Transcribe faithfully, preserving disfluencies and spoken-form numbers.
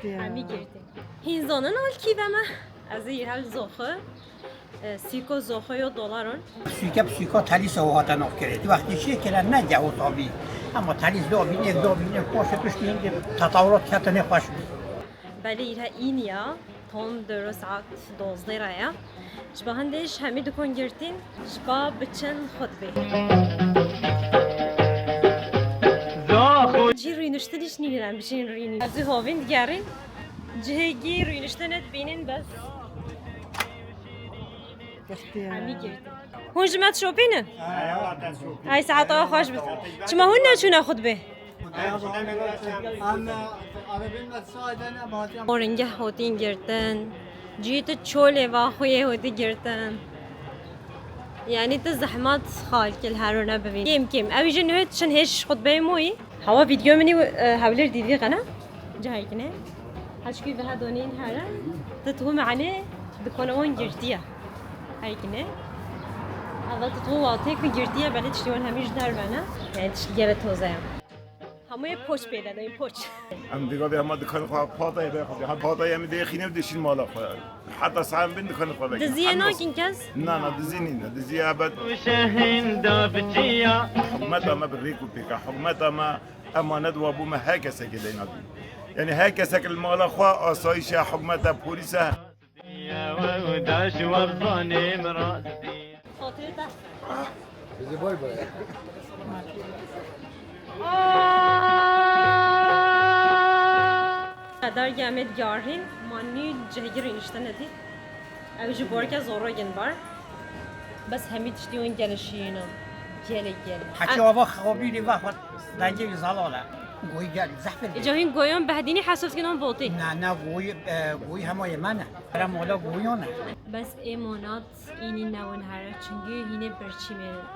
Hemî girtî. Hîn zanin al kî ve me? Ez ê îhel zoxu. E, sîko zoxu yo dolaron. Sûke bi sûka telîsa û hate navkirin. Wextê şêkire ne cewt abî. Ama telîs da bîn, ek da bîn, ek paşê piştî hingê tetawulat ketinê xweş bî. Belê îre îniya, tam dero saet dozdeh re ya. Ji ba hindê ji hemî dikon girtîn, ji ba biçin xutbê. Cî rûniştinî ji nînin em biçin rûnî. Ez û hovîn digerin. Cihêgî rûniştinê dibînin bes. Hemî girtin. Hûn ji me dişopînin? Ay saeta xweş bit. Çima hûn neçûne xutbê? Oringeh hotîn girtin. Cî tu çolê va xuyê hotî girtin. Yani tu zehmet xal kil herone bivîn. Kêm kêm. Ew jî nuhê çin hêş xutbeyê moyî. Hawa video minî e, hewlir dîdî qene. Cahekine. Heçkî ve hedonîn here. Tu tu mane dikone wan girtiye. Heyekine. Ava tu tu watê ku girtiye belê tiştî wan hemî ji derve ne. Yani tiştî gele toze ya. Hemûyê poç pê de, neyê poç. Em digavê hema dikanê xwe patayê be xwe. Ha patayê em dê xîne û dişîn mala xwe. Heta saen bin dikanê xwe be. Diziyê nakin kes? Na na dizî nîne. Dizî ebed. Şehin da biçiya. Hikûmeta me bi rêk û pêka. Hikûmeta me emanet wa bû me her kesekê lê nadî. Yani her kesek li mala xwe asayişe, hikûmeta, polîse. Xatirê te. Bizi bay bay. Qedar gemet garîn, ma nî cehgirî nişte nedî. Ew ji borke zorogin bar. Bes hemî tiştî wan gelê şîrîn in. Gelê gelê. Hekî ava xabîrî ve xwe dengê wî zelal e. Goyî gel zehfir. Îca hîn goyan behdînî hesab dikin an botî. Ne ne goyî e, goyî hema yê me ne. Era mola goyan e. Bes ê monat înî newin here çingî hînê birçî mênin.